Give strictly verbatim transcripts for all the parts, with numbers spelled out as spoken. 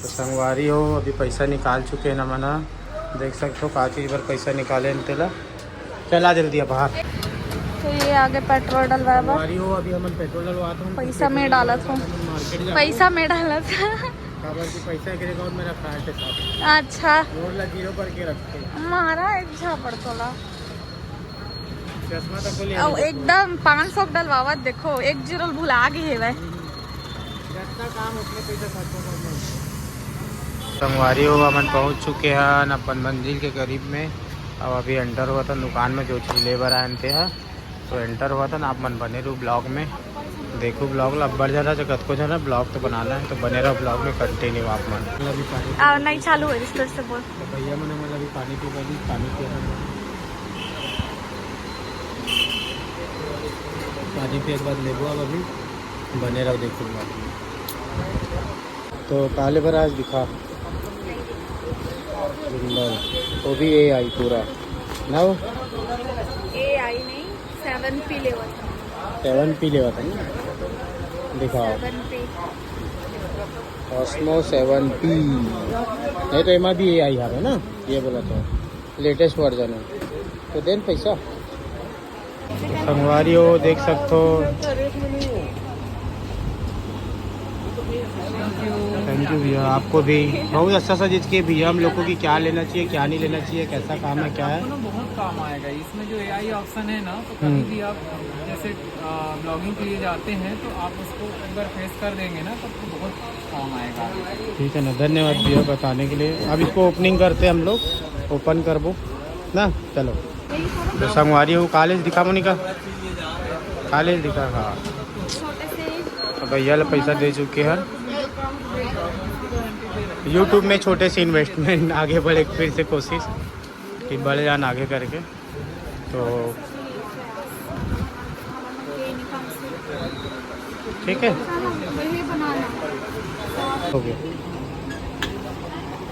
संगवारी हो, अभी पैसा निकाल चुके हैं ना मना, देख सकते हो का चीज पर पैसा निकाले हैं तेला। चला जल्दी अब बाहर। तो ये आगे पेट्रोल डलवाए बर। संगवारी हो, अभी हमन पेट्रोल डलवात हन। पैसा मैं डालत हूँ। मार्केट जाबो। पैसा मैं डालत हूँ। काबर कि पैसा के रिकॉर्ड मेरा फ्लैट है साहब। अच्छा। रोड ला जीरो करके रखते हैं। मारा एक झापड़ तोला। चश्मा तक को ले अउ आने एकदम पाँच सौ डलवावत देखो, एक जीरो भुला गए है भाई। जतना काम उतने पैसा खर्चा करना है। संगवारी हो, हमन पहुंच चुके हैं अपन मंजिल के करीब में। अब अभी एंटर हुआ था दुकान में, जो चीज ले बर आए थे, तो एंटर हुआ था ना। आप मन बने रहो ब्लॉग में, देखो ब्लॉग ला। अब्बड़ जरा जो कतको जरा ब्लॉग तो बनाना है, तो बने रहो ब्लॉग में, कंटिन्यू आप मन। आ, नहीं चालू है, फिर से बोल। तो भैया मन हमन ला अभी पानी पी बर दी, पानी पिया था। पानी पिए के बाद लेबो अब अभी, बने रहो, देखो ब्लॉग में। तो काले बर आज दिखा गिम्बल, वो भी ए आई पूरा ना हो। ए आई नहीं, सेवन पी लेवत। सेवन पी लेवत है ना, दिखाओ। सेवन पी। Osmo सेवन पी। नहीं तो एमा भी ए आई हवे ना, ये बोला तो लेटेस्ट वर्जन है। तो देन पैसा संगवारी हो, देख सकते हो। थैंक यू भैया, आपको भी। बहुत अच्छा सजेस्ट किए भैया हम लोग को कि क्या लेना चाहिए, क्या नहीं लेना चाहिए, कैसा काम है, क्या है। आपको ना बहुत काम आएगा इसमें, जो ए आई ऑप्शन है ना, तो कभी हम्म। भी आप जैसे ब्लॉगिंग के लिए जाते हैं तो आप उसको एक बार फेस कर देंगे ना, तो आपको बहुत काम आएगा। ठीक है ना, धन्यवाद भैया बताने के लिए। अब इसको ओपनिंग करते हैं हम लोग, ओपन करबो ना। चलो, तो संगवारी हो, काले दिखा मोनिका, काले दिखा। हाँ, तो भैया ला पैसा दे चुके हैं। यूट्यूब में छोटे से इन्वेस्टमेंट, आगे बढ़े फिर से कोशिश कि बढ़ जान आगे करके। तो ठीक है, हो गया।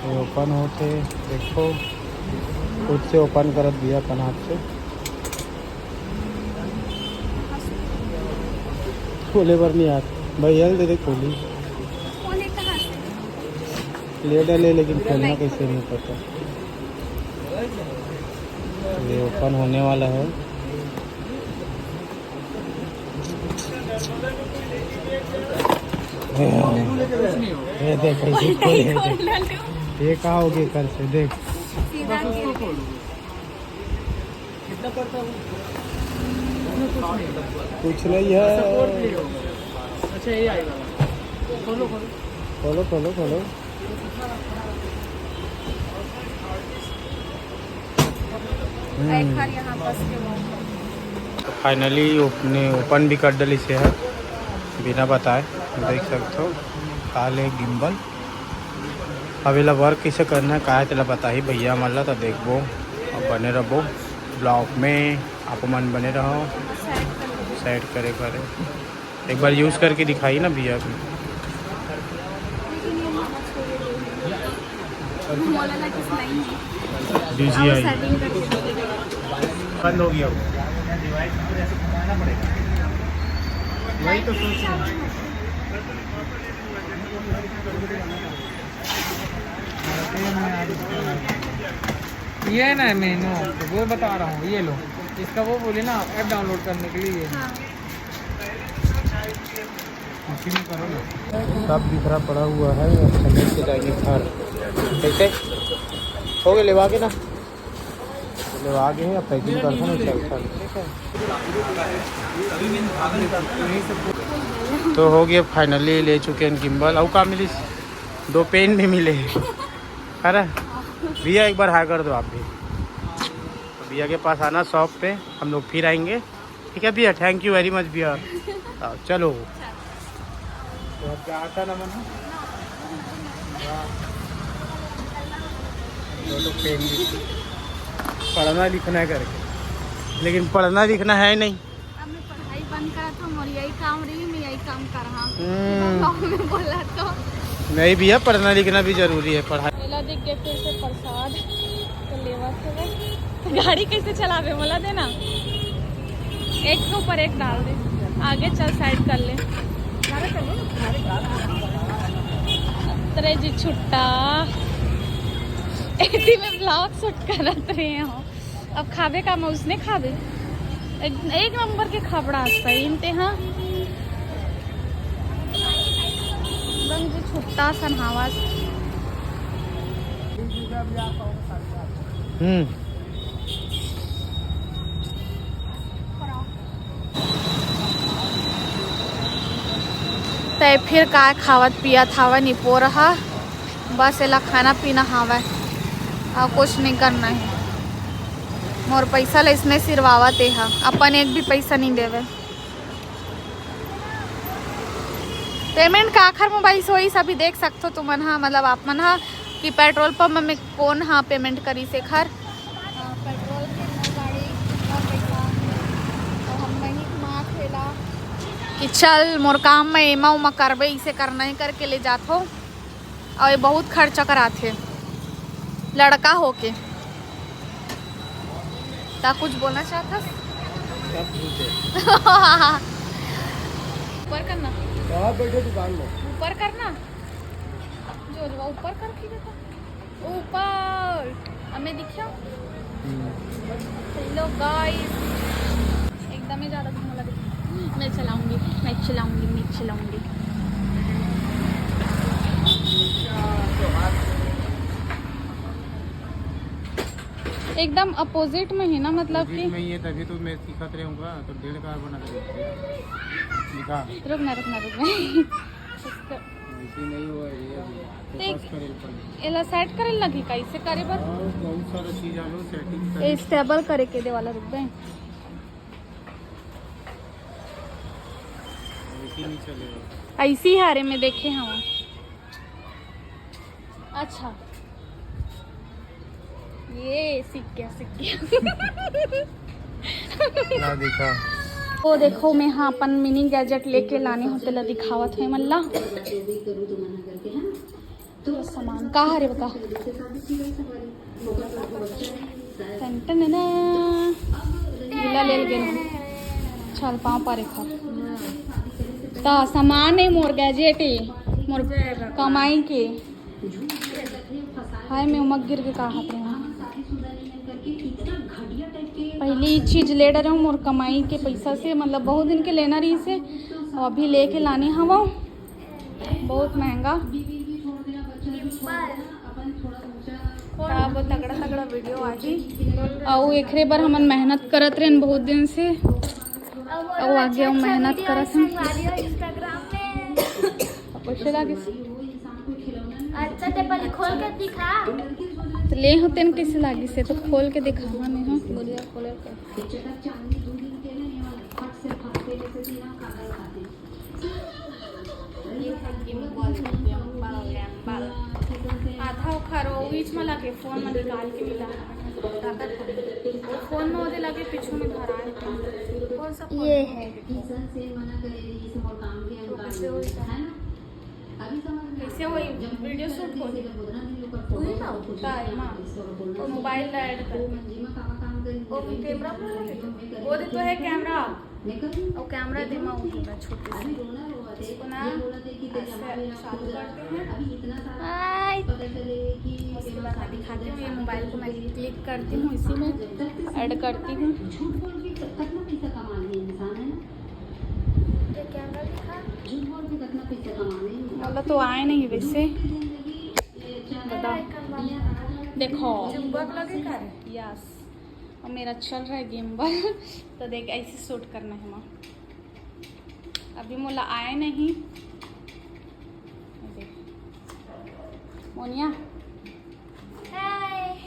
ये ओपन होते, देखो, खुद से ओपन करत दिया अपन हाथ से। खोले बर नहीं यार, भैया दे दे खोली। ले डाले, लेकिन खोलना कैसे नहीं पता। ये ओपन होने वाला है। ये देख, कैसे खोले हैं, देख। ये कहाँ हो गया कल से, देख। कुछ नहीं है। अच्छा, ये आएगा। खोलो, खोलो। खोलो, खोलो, खोलो। हम्म। तो फाइनली ओपन भी कर डली से है, बिना बताए। देख सकते हो, काले गिम्बल। अब एला वर्क कैसे करना है, का है, तेला बताही भैया मन ला, तो देखबो। अब बने रहो ब्लॉग में, आप मन बने रहो। सेट करे करे एक बार यूज़ करके दिखाई ना भैया को। डीजीआई बंद हो गया। वही तो सोच रहा हूँ। ये ना मेनू, वो बता रहा हूँ, ये लो, इसका वो बोले ना, ऐप डाउनलोड करने के लिए। हाँ। इसी में करो ना। सब बिखरा पड़ा हुआ है, अब समेट के जाएंगे घर। कैसे हो गए, लेवा के ना, लेवा के हैं, अब पैकिंग करते हैं, चलते हैं। ठीक है, तो हो गया, फाइनली ले चुके हैं गिम्बल। और का मिली? दो पेन भी मिले हैं। अरे भैया, एक बार हाय कर दो आप भी। तो भैया के पास आना शॉप पे, हम लोग फिर आएंगे। ठीक है भैया, thank you very much भैया। हाँ, चलो। तो अब क्या आता ना मन? हाँ। चलो, पेन भी। पढ़ना लिखना है करके, लेकिन पढ़ना लिखना है नहीं। अब मैं पढ़ाई बंद करा था, मोर यही काम रही, मैं यही काम कर रहा। हम्म। गाँव में बोला तो। नहीं भैया, पढ़ना लिखना भी जरूरी है, पढ़ाई। मेला देख के फिर से प्रसाद तो लेवा थे भाई। गाड़ी कैसे चलावे, मोला देना, एक के ऊपर एक डाल दे, आगे चल, साइड कर ले। गाड़ी चल ले, गाड़ी। रे जी छुट्टा। एती में vlog shoot करत रहे हो। अब खाबे का मौसने खाबे। एक, एक नंबर के खबड़ा सही ते, हाँ। एकदम जी छुट्टा सन हवा। हम्म। तै फिर काय खावत पियत हवय निपोर ह? बस एला खाना पीना हवय, अउ कुछ नहीं करना है। मोर पैसा ल इसने सिरवावत ए ह, अपन एक भी पैसा नहीं देवे। पेमेंट का आखर मोबाइल से होइस, अभी देख सकथो तुमन ह, मतलब आप मन ह, कि पेट्रोल पंप में कौन ह पेमेंट करिस एखर। पेट्रोल के नौ गाड़ी का पैसा, तो हम वहीं घुमा खेला कि चल मोर काम में एमा उमा करबे, इसे करना ही करके ले जाथो। और ये बहुत खर्चा कराथे लड़का होके। ता कुछ बोलना चाहता? सब झूठ है। ऊपर करना। बाहर बैठे दुकान में। ऊपर करना। जो जो ऊपर कर की बेटा। ऊपर। हमें दिखा। हेलो गाइस। एकदम ही ज्यादा घूमने लगे। मैं चलाऊंगी, मैं चलाऊंगी, मैं चलाऊंगी। एकदम अपोजिट में ही ना, मतलब कि में ये तभी तो मैं सिखात रहूंगा, तो डेढ़ कार बना के देखते हैं। दिखा। रुक ना, रुक ना, रुक ना। इसका वैसे नहीं हुआ ये अभी। देख, focus करे ऊपर। एला सेट करे लगी, कैसे करे बर? और बहुत सारा चीज आलो, सेटिंग करे। स्टेबल करे के दे वाला रुक बे। वैसे नहीं चलेगा। ऐसी हारे में देखे हम। अच्छा, ये सीख गया, सीख गया। ना दिखा। तो देखो, मैं हाँ अपन मिनी गैजेट लेके लाने होते ला दिखावत है मल्ला। तो सामान का हरे बता। टन टन ना। गिला ले गेल हूँ। चल पाँव पारे खा। ता सामान है मोर गैजेट है, मोर कमाई के। हाय, मैं उमक गिर के का हाथ रहा। पहले ये चीज ले डरे हूँ मोर कमाई के पैसा से, मतलब बहुत दिन के लेना रही से, और अभी लेके लाने हवा। बहुत महंगा। अब तगड़ा तगड़ा वीडियो आही। अउ एकरे बर हमन मेहनत करत रहन बहुत दिन से। अउ आगे अउ मेहनत करत हन। Instagram में। अब कैसे लागिस? अच्छा, ते पहले खोल के दिखा। तो ले हो तेन कैसे लागिस हे तो खोल के दिखावा नहीं हो। बोलिए, खोल के। ये है gimbal, gimbal, gimbal। आधा ओखर वो बीच में लगे, फोन में निकाल के मिला। वो फोन में ओदे लगे, पीछू में धरा है। कौन सा फोन? ये है। तो कैसे होई? कैसे होई? वीडियो शूट होई? वही ना? का है, माँ? और मोबाइल ला ऐड कर। वो कैमरा पर लगे? वो दे तो है कैमरा। और कैमरा दे माँ, वो होगा छोटे से। इसको ना ऐसे चालू करते हैं। हाय। उसके बाद मैं दिखाती हूँ, ये मोबाइल को मैं क्लिक करती हूँ, इसी में ऐड करती हूँ। ये कैमरा दिखा। मतलब तो आए नहीं वैसे। बता। देखो। चुंबक लगे का रे? यस। और मेरा चल रहा है गिम्बल। तो देख, ऐसे शूट करना है माँ। अभी मोला आए नहीं। ये देख। मोनिया। हाय।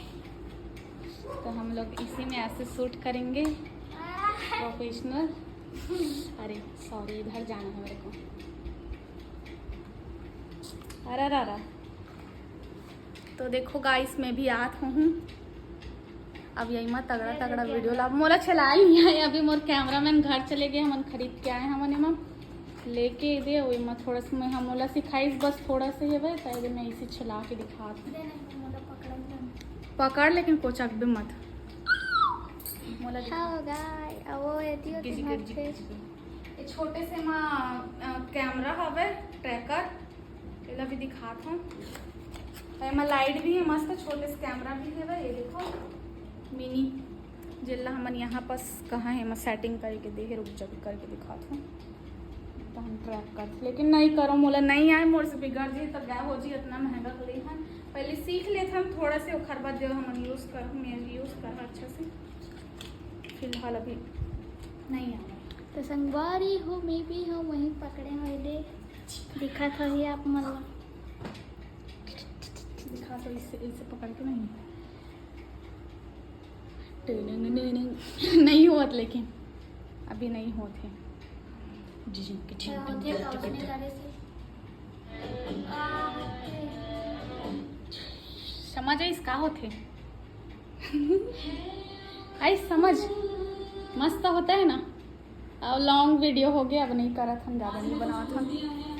तो हम लोग इसी में ऐसे शूट करेंगे। प्रोफेशनल। अरे सॉरी, इधर जाना है मेरे को। अरे, अरे, अरे। तो देखो गाइस, मैं भी आत हूँ। अब यही मा तगड़ा तगड़ा वीडियो ला। मोला चलाए नहीं आए, अभी मोर कैमरामैन घर चले गए, हमन खरीद के आए हमन एमा लेके दे। वही मा थोड़ा सा मैं, हम मोला सिखाइस बस थोड़ा सा ही भाई, पहले मैं इसे चला के दिखा दूँ। पकड़, लेकिन कोचकबे मत। मोला दिखा। हाँ, गाय, अब वो एती होती किसी के भागते। ये छोटे से माँ, अ, कैमरा हवे, ट्रैकर। एला भी दिखात हूँ। एमा लाइट भी है मस्त, छोटे से कैमरा भी है। ये देखो मिनी, जेला हमन यहाँ पास कहाँ है, एमा सेटिंग करके दे है। रुक जा, करके दिखात हूँ। तो हम ट्रैक कर, लेकिन नहीं करो, मोला नहीं आए, मोर से बिगड़ जी तो क्या हो जी, इतना महंगा तो ले हन। पहले सीख लेथन थोड़ा से, ओखर बाद जो हमन यूज़ कर, मैं यूज़ कर अच्छा से। फिलहाल अभी नहीं आ रहा। तो संगवारी हो, मैं भी हूँ वहीं पकड़े हुए दे, दिखत होही आप मन ला। दिखा तो इसे, इसे पकड़ के नहीं। टिंग, टिंग, टिंग। नहीं होत, लेकिन अभी नहीं होत है। झिझिंग, झिझिंग, होथे झिझिंग, का झिझिंग। उसने करे से? समझ आइस का होथे? आइस समझ? मस्त होता है ना। अब लॉन्ग वीडियो हो गया, अब नहीं करत हम, ज़्यादा नहीं बनावत हम।